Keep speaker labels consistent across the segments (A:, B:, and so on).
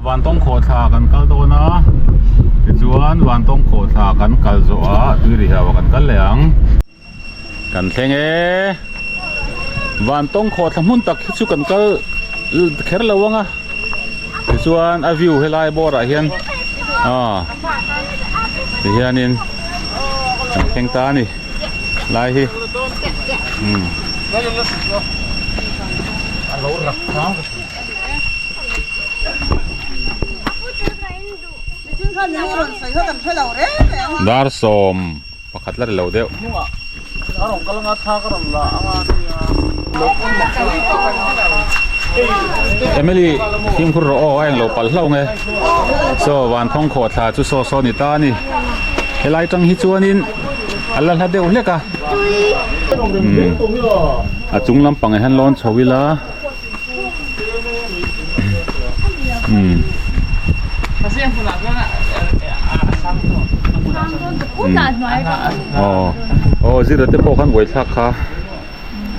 A: Vantawng khawhthla kan kal dawn a, tichuan Vantawng khawhthla kan kal zawh ah Tuirihiau ah kan kal leh ang. Kan thleng e. Vantawng khawhthla hmun tak hi chu kan kal kher lo ang a, tichuan a view helai bawr ah hian ah tihianin kan thleng ta a ni lai hi umm. Dar sawm pakhat la ri lo deuh. Emily fimkhur rawh aw a englo palh hlauh nge saw vanthawng khawh thla chu saw saw ni ta a ni helai tang hi chuanin a la hla deuh hlek a a chung lampang ah hian lawn chho ila. Aw zira te pawh khan buai thlak kha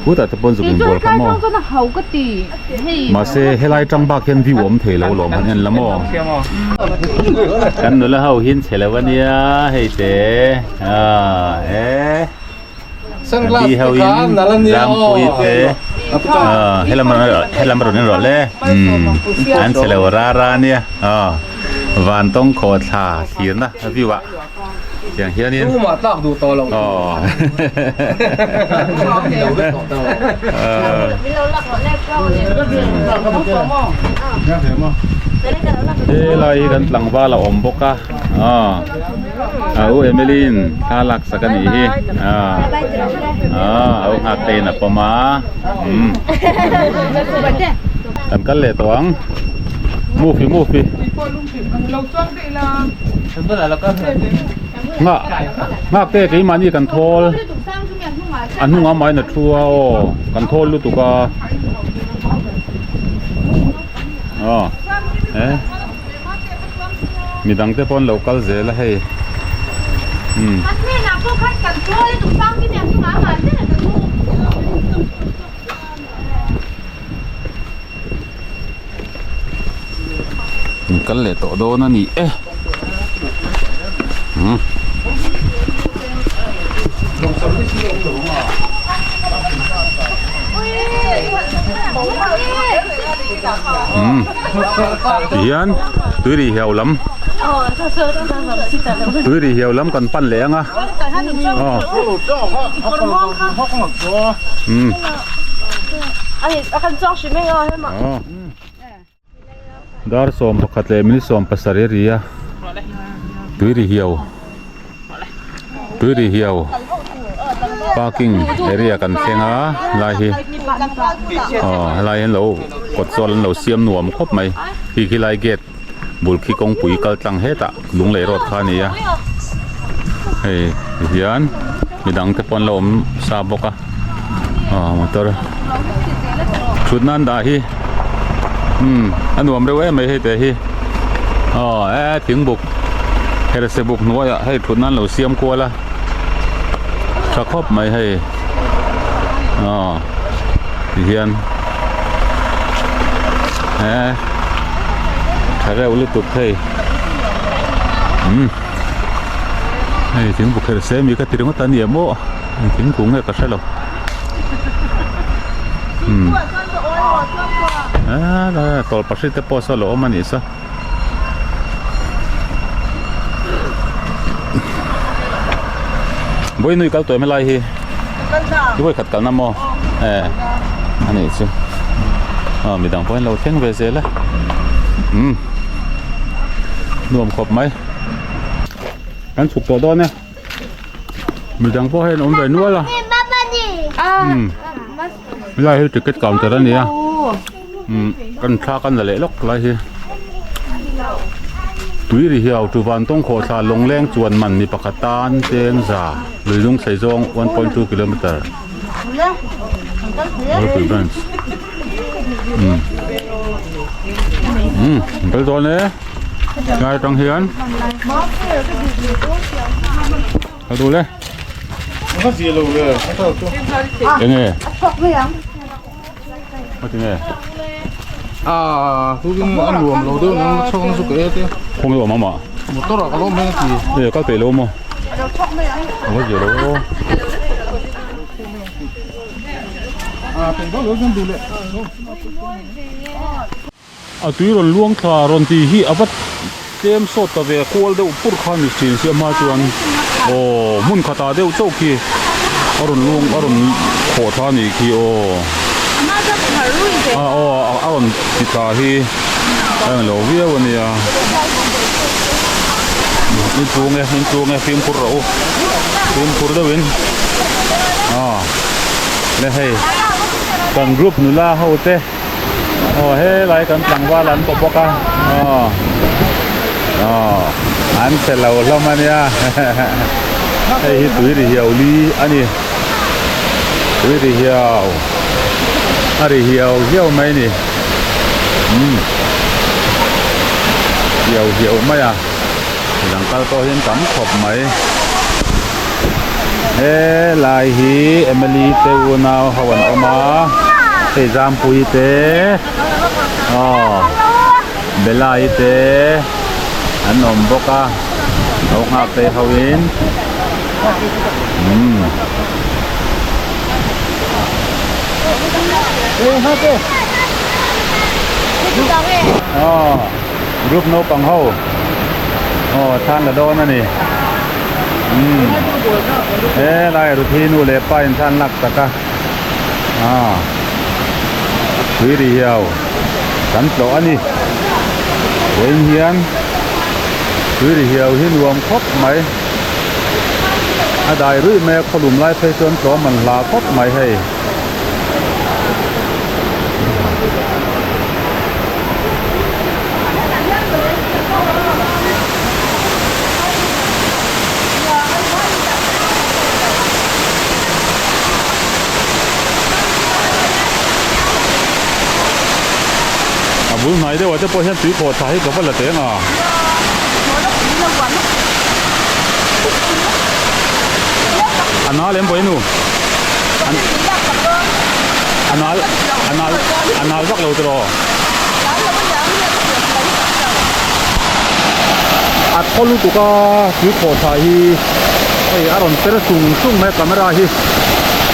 A: khutah te pawn zuk in bual kha maw mahse helai tang bak hian view awm thei lo lawm han en la maw kan nula ho hi an chhe lo ania hei te a e. Di ho in zampui te helam helam rawn in rawh le an che lo ra ra ania vantawng khaw thla thlirna a view ah tiang hianin aw helai hi kan tlangval a awm bawk a A u Emily-in thla lak sak a nih hi a u nghak te in a pawm a umm kan kal leh tawh ang movie movie nghah nghak te keimahni kan thawl a hnungah mahin a thu a aw kan thawl lutuk a aw eh. Midang te pawh an lo kal zel a hei umm. An kal leh tawh dawn a ni e umm. Umm tihian tui ri hiau lam tui ri hiau lam kan pan leh ang a aw umm aw dar 11 leh minute 17 a ri a tui ri hiau tui ri hiau parking area kan thleng a lai hi aw helai hian lo kawt chuan an lo siam nuam khawp mai khi khi lai gate bul khi kawngpui kal tlang hetah lunglei road kha a ni a hei tihian midang te pawh an lo awm sa bawk a aw motor thut nan dah hi umm a nuam reuh em mai hei te hi aw e thingbuk herse buk hnuaiah hei thut nan lo siam kual a tha khawp mai hei aw tihian e tha reuh lutuk hei umm hei thingbuk herse mi ka ti ringawt a ni em aw. Eng thingkung nge ka hre lo umm aaa tawlhpahrit te pawh saw lo awm a nih saw Vawiinui kal tawh em helai hi i vawi khat kalna maw e a nih chu aw midang pawh an lo thleng ve zel a umm nuam khawp mai kan chhuk tawh dawn e. Midang pawh hian awm ve nual a umm helai hi ticket counter a ni a umm kan thla kan la leh lawk lai hi tui ri hiau chu vantawng khawhthla lawngleng chuan man mi pakhat tan cheng za lui lung thlei zawng 1.2 kilometer Ropui branch umm umm kal dawn e. Lai atang hian a dul e enge a tinge.
B: A tukin a nuam lo deuh nang chhawk na chu ka e te.
A: Khaw nge awm ama?
B: Motor ah ka lo awm hian a ti.
A: E kal peih lo maw? A va zia lo aw.
B: A peih vak lo chuan duh leh.
A: A tui rawn luang thla rawn tih hi a va tlem sawt ta ve kual deuh pur kha ni thin sia hma chuan aw hmun khatah deuh chauh khi a rawn luang a rawn khawh thla a nih khi aw a aw a rawn ti thla hi a eng lo viau a nia in tlung e in tlung e fimkhur rawh u fimkhur deuhin a le hei kan group nula ho te. Aw helai kan tlangval an paw bawk a aw aw an che lo hlawm a nia hei hi tui ri hiau li a ni tui ri hiau a ri hiau hiau mai a ni umm hiau hiau mai a midang kal pawh hian tam khawp mai helai hi Emily te unau ho an awm a hei Zampuii te aw Bella-i te an awm bawk a lo nghak phei ho in umm. Aw group naupang ho aw thlan la dawn a ni umm helai Ruthi nu leh pa in thlan lak tak a ah tui ri hiau kan tlawh a ni vawiin hian tui ri hiau hi nuam khawp mai a dai ruih mai a khawlum lai phei chuan tlawm an hla khawp mai hei. A bul hnai deuh ah te pawh hian tui khawh tha hi ka va la teng a. A nal em pawhin u. A nal a nal a nal vak lo tiraw. A thaw lutuk a tui khawh tha hi hei a rawn per sung sung mai a camera hi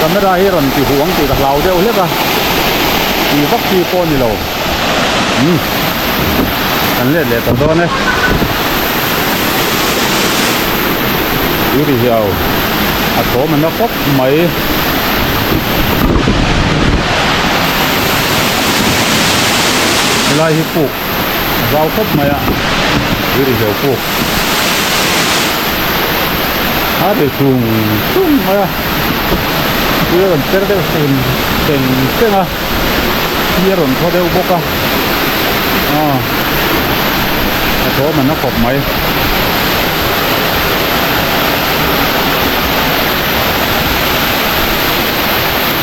A: camera hi a rawn ti huang tih ka hlau deuh hlek a ti vak chi pawh a ni lo umm kan let leh tawh dawn e tui ri hiau a thawm a na khawp mai. Helai hi puk a zau khawp mai a tui ri hiau puk a ri tung tung mai a tui a rawn per deuh seng seng seng a thli a rawn thaw deuh bawk a aw a thawm a na khawp mai.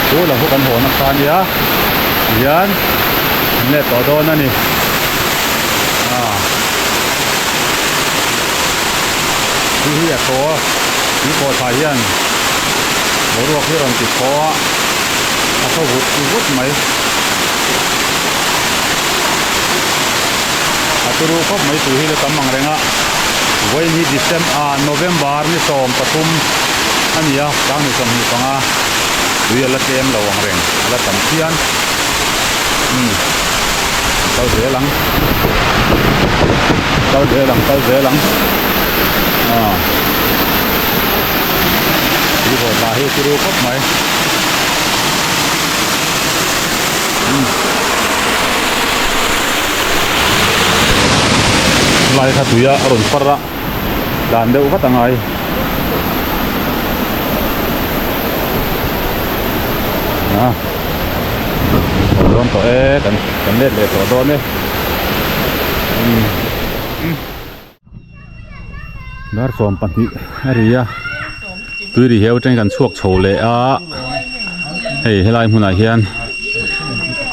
A: Chu lo chu kan haw na kha ania tihian an let tawh dawn a ni ah chu hi a thaw a tui khawh thlai hian boruak hi a rawn ti thaw a a thaw vut vut mai a turu khawp mai tui hi la tam ang reng a vawiin hi December ah November ni 13 a ni a tang ni 25 tui a la tlem lo ang reng a la tam phian umm kal zel ang kal zel ang kal zel ang ah tui haw tla hi turu khawp mai umm lai kha tui a rawn far a dan deuh vat a ngai a haw dawn tawh e kan kan let leh tawh dawn e umm dar 12 a ri a tui ri hiau atangin kan chhuak chho leh a hei helai hmunah hian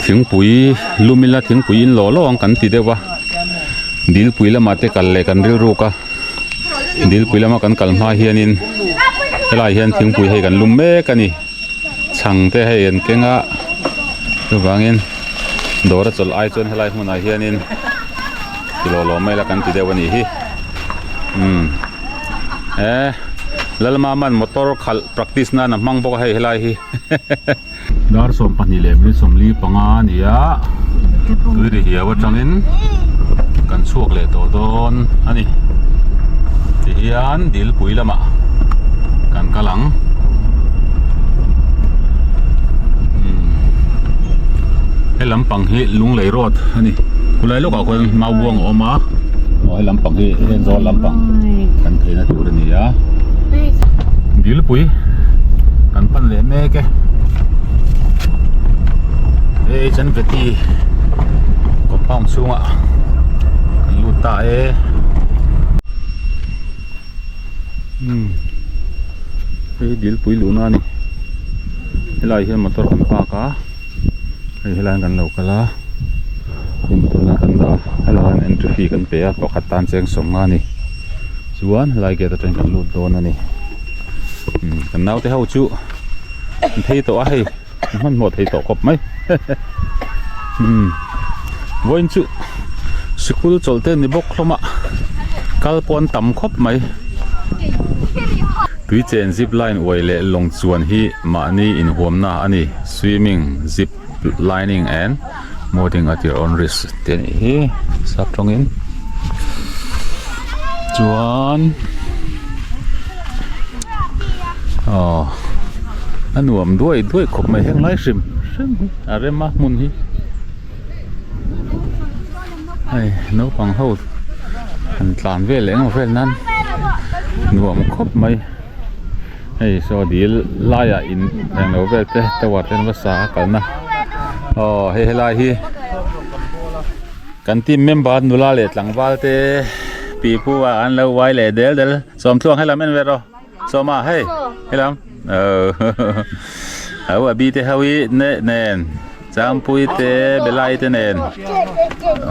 A: thingpui lum ila thingpui in lawh lawh ang kan ti deuh a dilpui lamah te kal leh kan rilruk a dilpui lama kan kal hma hianin helai hian thingpui hei kan lum mek a ni chhang te hei an keng a chuvangin. Dawr a chawlh ai chuan helai hmunah hianin ti lawh lawh mai la kan ti deuh a nih hi umm eh Lalmama'n motor khalh practice nan a hmang bawk a hei helai hi Dar 12 leh minute 45 a ni a tui ri hiau atangin kan chhuak leh tawh dawn a ni tihian dilpui lamah kan kal ang. He lampang hi Lunglei road a ni khulai lawkah khuan Maubuang a awm a aw he lampang hi Henzawl lampang kan theihna tur a ni a Dilpui kan pan leh mek e hei Chanveti compound chhungah kan lut ta e. Umm hei hi dilpui luhna a ni helaiah hian motor kan park a hei helai ah hian kan lo kal a hei motor lah kan dah a helai ah hian entry fee kan pe a pakhat tan cheng sawm nga a ni chuan helai gate atangin kan lut dawn a ni umm kan naute ho chu an phei tawh a hei an hmanhmawh thei tawh khawp mai umm vawiin chu sikul chawlh te ni bawk hlawm a kal pawh an tam khawp mai tui chen zip line uai leh lawng chuan hi mahni inhuamna a ni swimming zip lining and boating at your own risk tih a nih hi sap tawngin chuan aw a nuam duai duai khawp mai heng lai hrim hrim hi a rem a hmun hi hei naupang ho han tlan vel leh engemaw vel nan nuam khawp mai hei saw dil laiah in englo vel te tower te an va sa a kalna aw hei helai hi. Kan team member nula leh tlangval te pi pu ah an lo uai leh del del sawmtluang helam en ve rawh sawma hei helam ho a bi te ho hi ne nen changpui te belai te nen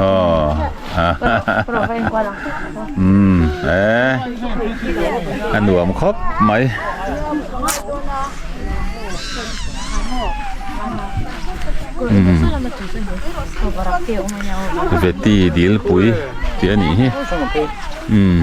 A: aw umm eh a nuam khawp mai. Veti dilpui tih a nih hi umm.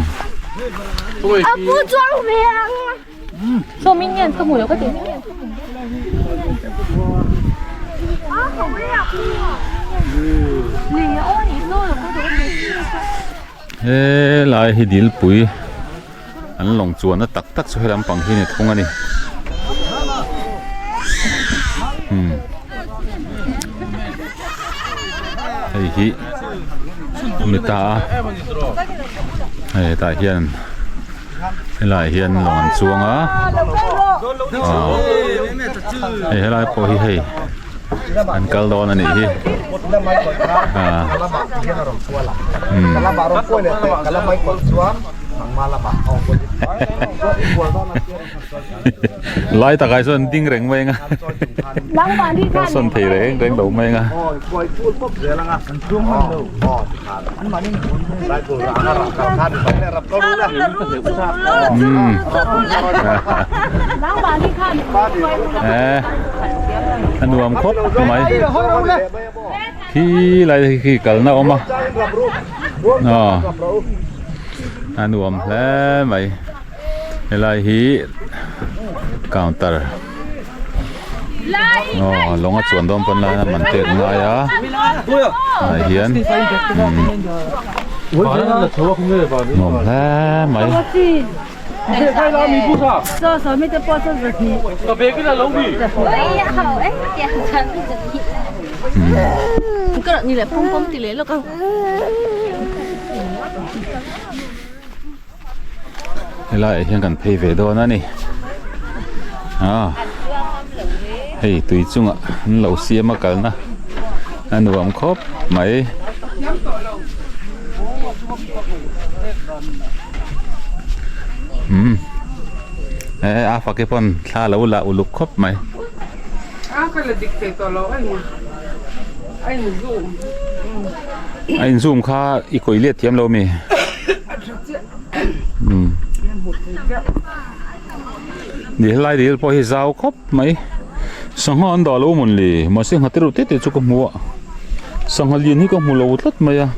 A: Helai hi dilpui. An lawng chuanna tak tak chu helam pang hi a ni thung a ni umm hei hi a ni ta a hei hetah hian helaiah hian lawng an chuang a aw hei helai pawh hi hei an kal dawn a nih hi ah umm. Lai takah chuan ding reng mai anga ka sawn thei reng reng lo mai anga. Eh a nuam khawp mai khi lai khi kalna a awm a aw. A nuam hle mai helai hi counter aw lawng a chuan dawn pawn lai a man tet ngai a ah hian umm nuam hle mai. Helaiah hian kan phei ve dawn a ni ah hei tui chungah an lo siam a kalna a nuam khawp mai. Umm eh a faki pawn thla lo la uluk khawp mai. A in zoom kha i kawi let thiam lo mi umm ni helai dil pawh hi zau khawp mai sangha an dah lo mawn le mahse nghat reuh tete chu ka hmu a. Sangha lian hi ka hmu lo tlat mai a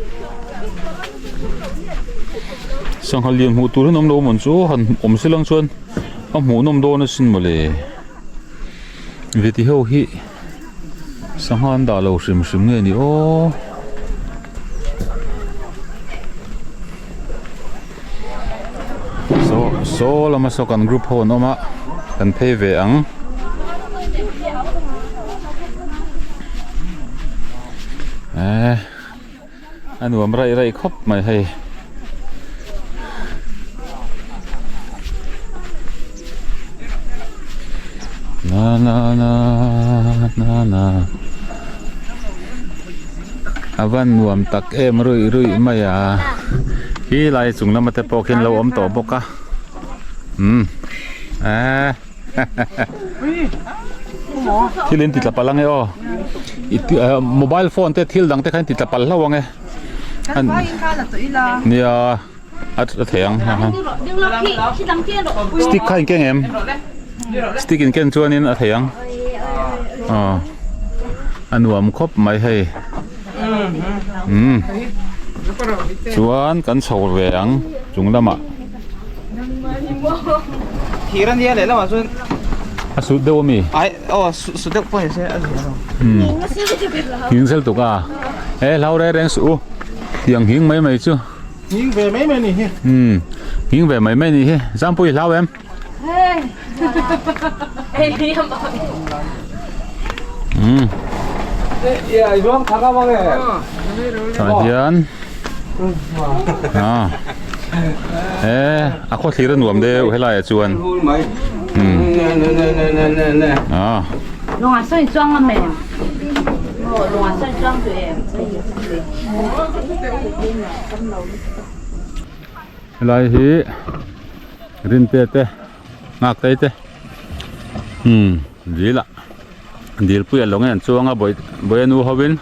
A: sangha lian hmuh tur hian awm lo mawn chu han awm se lang chuan a hmuhnawm dawn asin mawle veti ho hi sangha an dah lo hrim hrim nge ni aw. Saw saw lama saw kan group ho an awm a kan phei ve ang. Eh a nuam raih raih khawp mai hei. Na na na na na A van nuam tak em ruih ruih mai a khi lai chung lama te pawh khian lo awm tawh bawk a umm eee thil in ti tla palh ange aw mobile phone te thil dang te kha in ti tla palh hlauh ange nia a thei ang stick kha in keng em stick in ken chuanin a thei ang aw a nuam khawp mai hei umm chuan kan chho ve ang chung lamah
B: Thir a nia lehlamah chuan
A: a sut deuh ami
B: ai aw sut deuh pawh ni se a zia lo
A: hing zel tuk a he hlau reng reng suh u tiang hing mai mai chu
B: Hing ve mai mai ni hi.
A: Umm hing ve mai mai ni hi. Zampui hlau em? Umm. Tah hian ah eh a khaw thlir a nuam deuh helai ah chuan umm ah. Helai hi Rinte te nghak te te umm dil ah dil pui a lawng in an chuang a bawih bawih a nu ho in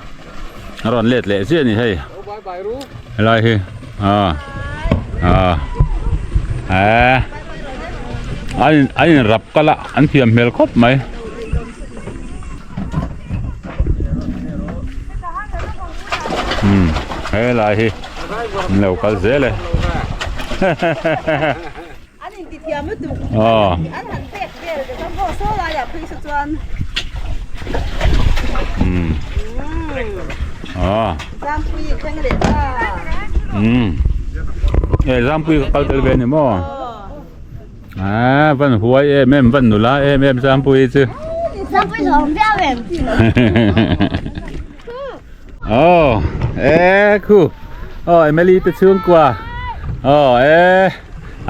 A: a rawn let leh chiah a ni hei helai hi ah ah eh an in an in rap kal a an thiam hmel khawp mai. Umm helai hi an lo kal zel e
C: An in ti thiam lutuk
A: aw
C: an han pek vel te chuan haw saw lai ah phei saw chuan
A: umm aw
C: Zampui i thleng leh ta
A: umm e Zampui ka kal tel ve ni maw. Ah van huai em em van nula em em Zampuii chu.
D: Zampuii zawng viau em.
A: Oh e khu oh Emily te chhungkua oh e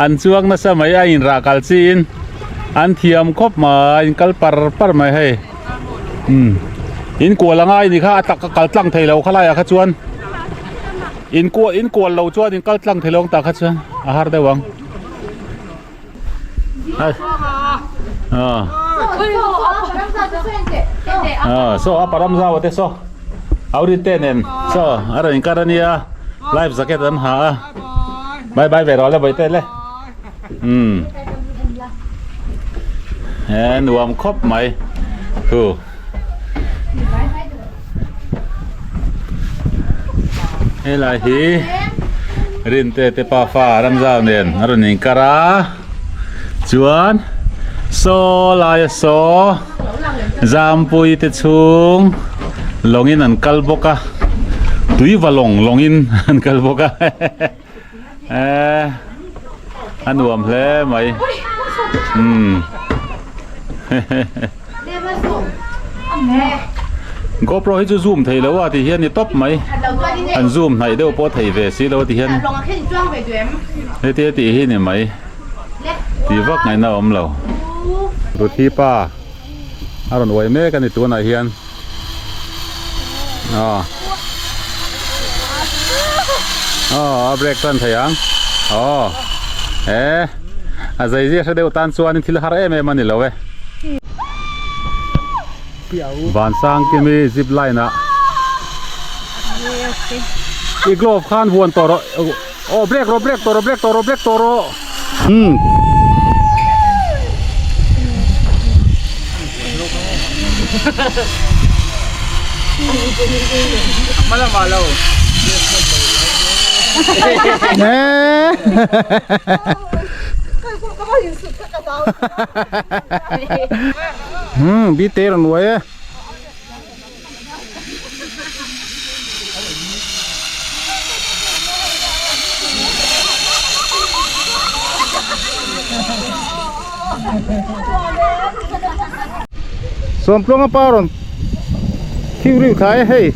A: an chuang nasa mai a in rah kal chi in an thiam khawp mai in kal par par mai hei um in kual angai ni kha a tak a kal tlang thei lo kha laiah kha chuan in kual in kual lo chuan in kal tlang thei lo ang tah kha chuan a har deuh ang. Saw a param zau te saw auri te nen saw a rawn inkar a nia life jacket an ha a bye bye ve rawh le bawihte le umm he nuam khawp mai hu Helai hi Rinte te pafa Ramzau nen a rawn inkar a chuan saw laia saw Zampui te chhung lawngin an kal bawk a tui va lawng lawngin an kal bawk a eh a nuam hle mai umm. GoPro hi chu zoom thei lo a ti hian ni tawp mai an zoom hnaih deuh pawh thei ve si lo a ti hian heti a tih hi ni mai tih vak ngaihna a awm lo. Ruthi pa a rawn uai mek a ni tunah hian aw aw a break tan thei ang aw e a zei zia hre deuh tan chuan thil har em em a ni lo e. Vansang kimi zip line ah i glove khan vuan tawh rawh aw break rawh break tawh rawh break tawh rawh break tawh rawh umm.
B: Hmm bite rawn uai e. Sawmtluanga pa rawn khiu riu thlai e hei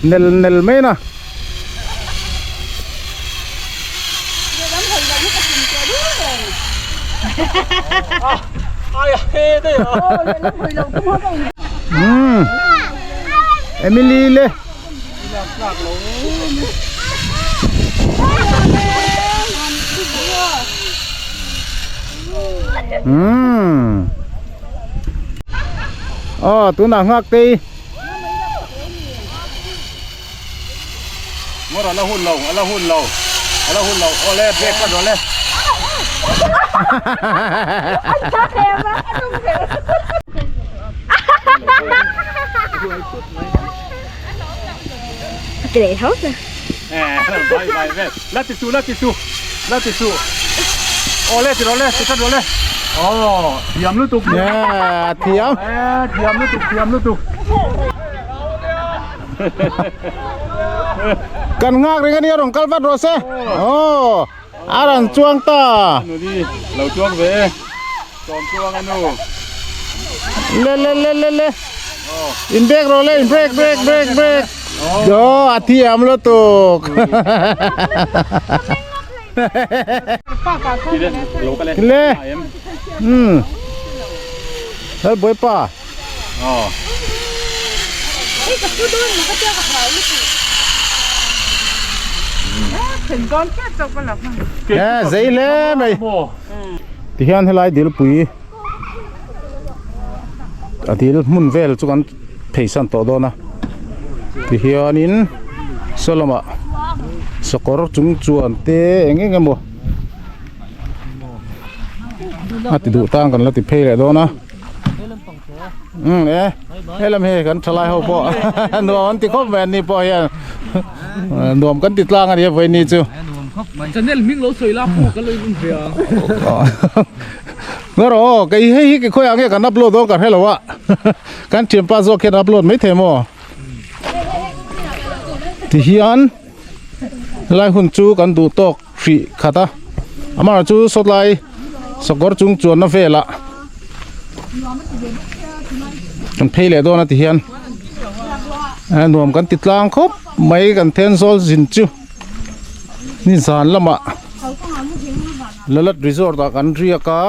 B: nel nel mai na. Umm Emily le Umm Aw tunah nghak tei.
A: Ngawr a la hun lo, a la hun lo, a la hun lo, awle break ka rawh le. Vai vai vel, la ti su, la ti su, la ti su. Awle ti rawh le, ti ṭhat rawh le. Aw, thiam lutuk.
B: Yeah, thiam.
A: Thiam lutuk, thiam lutuk.
B: Kan nghak reng a nia rawn kal vat rawh se. Aw a rawn chuang ta.
A: Lo chuang ve e. Sawm chuang a nu.
B: Le le le le le. In break rawh le in break break break break. Aw a thiam lutuk. Le. Um. Lalbawipa.
A: Aw.
C: Hei ka pu dawn maw ka tia ka hlau lutuk. Thlen dawn chiah chauh ka la hman.
B: Eh zei hle mai. Tihian helai dilpui a dil hmun vel chu kan pheisan tawh dawn a. Tihianin saw lamah sakawr chung chuan te eng eng emaw a ti duh tang kan la ti phei leh dawn a. Um e helam hi kan thalai ho pawh nuam an ti khawp mai an ni pawh hian nuam kan ti tlang a ni a vawiin chu
E: channel hming lo sawi la pawh ka lo in ve a
B: ngaw rawh aw kei hei hi ke khawiah nge kan upload dawn ka hre lo a kan thianpa zawk hian upload mai thei maw tihian helai hun chu kan duh tawk hrih khat a amaherawhchu chu sawtlai sakawr chung chuanna velah kan phei leh dawn a ti hian a nuam kan ti tlang khawp mai kan then zawl zin chu ni zan lamah Lalat resort ah kan riak a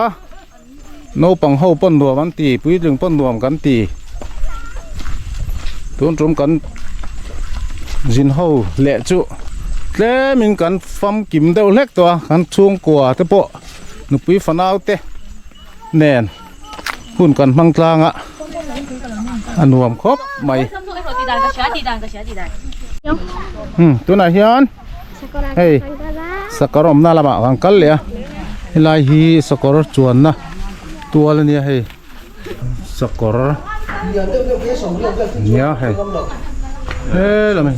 B: naupang ho pawn nuam an ti puitling pawn nuam kan ti tun tum kan zin ho leh chu tlemin kan famkim deuh hlek tawh a kan chhungkua te pawh nupui fanau te nen hun kan hmang tlang a a nuam khawp mai tunah hian. Hei sakawr awmna lamah kan kal leh a helai hi sakawr chuanna tual a nia hei sakawr nia hei helam hi.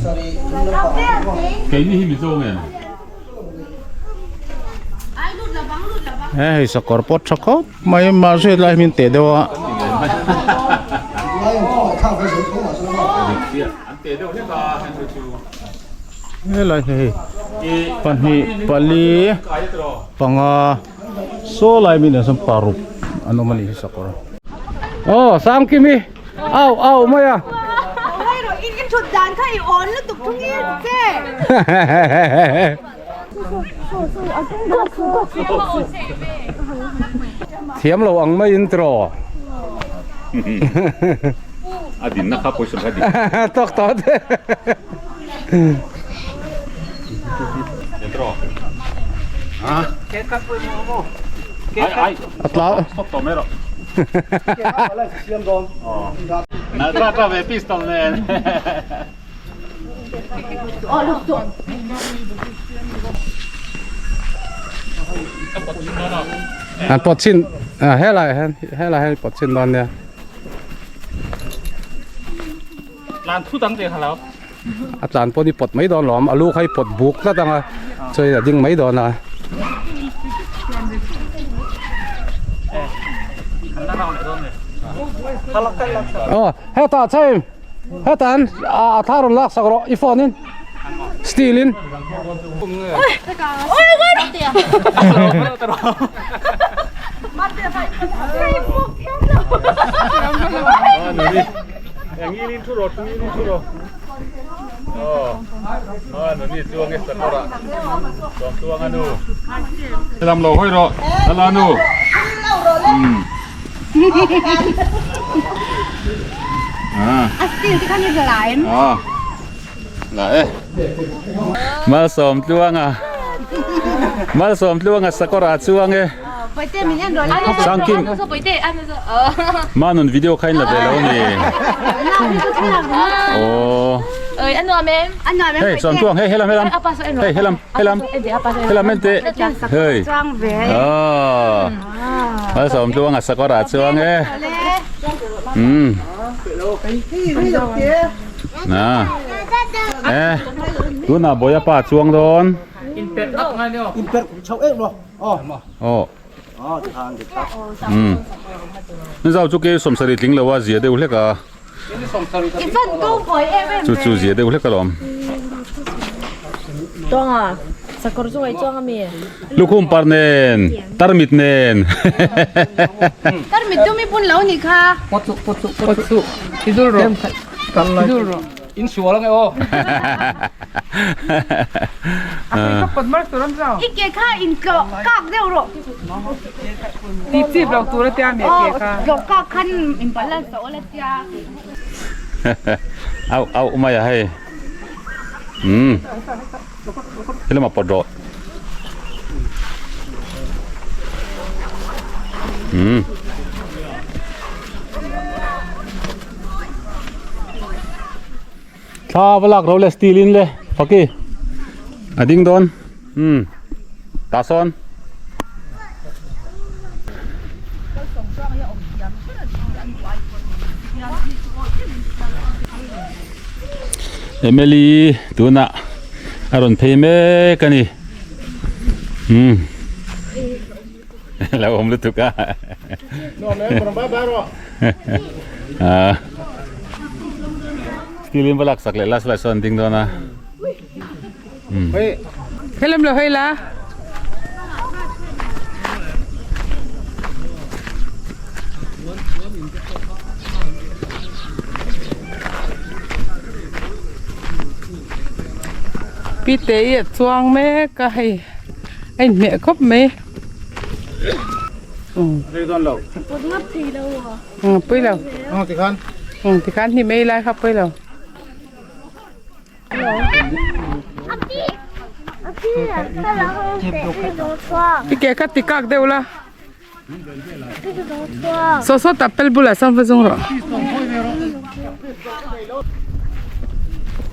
B: He hei sakawr pawt tha khawp mai mahse helai hi min teh deuh a. Helai hi hei pahnih pali panga saw lai mi nen sawn paruk an awm a nih hi sakawr aw sangkimi au au mai a thiam lo ang mai in tiraw
A: a dinna kha pawisa kha din
B: tawk tawh te a tla
A: stop tawh mai rawh na tra tra ve pistol nen
B: An pawt chhin ah helai hian helai hian pawt chhin dawn nia.
E: Tlan thut ang tih kha lo.
B: A tlan pawh ni pawt mai dawn lawm, a lu kha i pawt buk tlat ang a, chuan a ding mai dawn a. Aw hetah chei hetah an a thla rawn lak sak rawh i phone in steel in.
A: Lam lo hawi rawh lala nu Malsawm tluanga Malsawm tluanga sakawrah chuang e Sangkim Manun video kha in la ve lo ni Aww Hei sawm tluang hei helam helam hei helam helam helam en teh hei Aww Malsawm tluanga sakawrah chuang e Umm Na E tunah Bawia pa chuang dawn Aw Umm Zau chu ke sawmsarih tling lo a zia deuh hlek a Chu chu zia deuh hlek alawm Lukhum par nen tarmit nen
C: Tarmit chu mi bun lo ni kha.
E: In sual ange aw.
C: I ke kha in tlawh kak deuh rawh.
F: Ti chip lo tur a tia mi a ke kha.
C: Tlawh kak khan in balance a awl a tia.
A: Au au mai a hei. Umm. Helama pawt rawh. Umm. Thla va lak ro le steel in le faki a ding dawn umm tah sawn. Emily tunah a rawn phei mek a ni umm. Lo awm lutuk a. Steel in va lak sak leh last lai sawn ding dawn a.
F: Helam lo hei la. Pi te i a chuang mek a hei a inhmeh khawp mai. Pui lo tikhan hnim ei lai kha pui lo. I ke kha ti kak deuh la saw saw tah pel bulah sawn va zawng rawh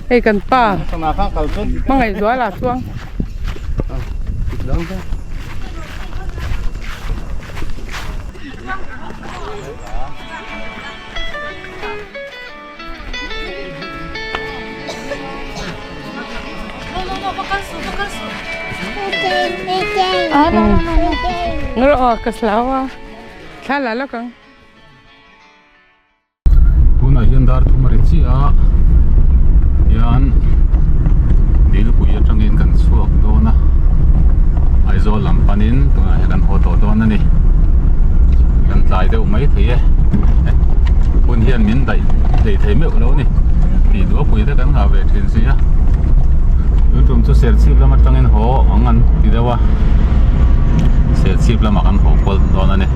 F: hei kan pa hmangaih zuala chuang.
A: Tunah hian dar thum a ri chiah a hian dilpui atangin kan chhuak dawn a Aizawl lam panin tunah hian kan haw tawh dawn a ni kan tlai deuh mai thei e hun hian min daih daih thei meuh lo a ni tih duh a pui te kan nghah ve thin si a tun tum chu serchhip lam atangin haw ang an ti deuh a serchhip lamah kan haw kual dawn a ni.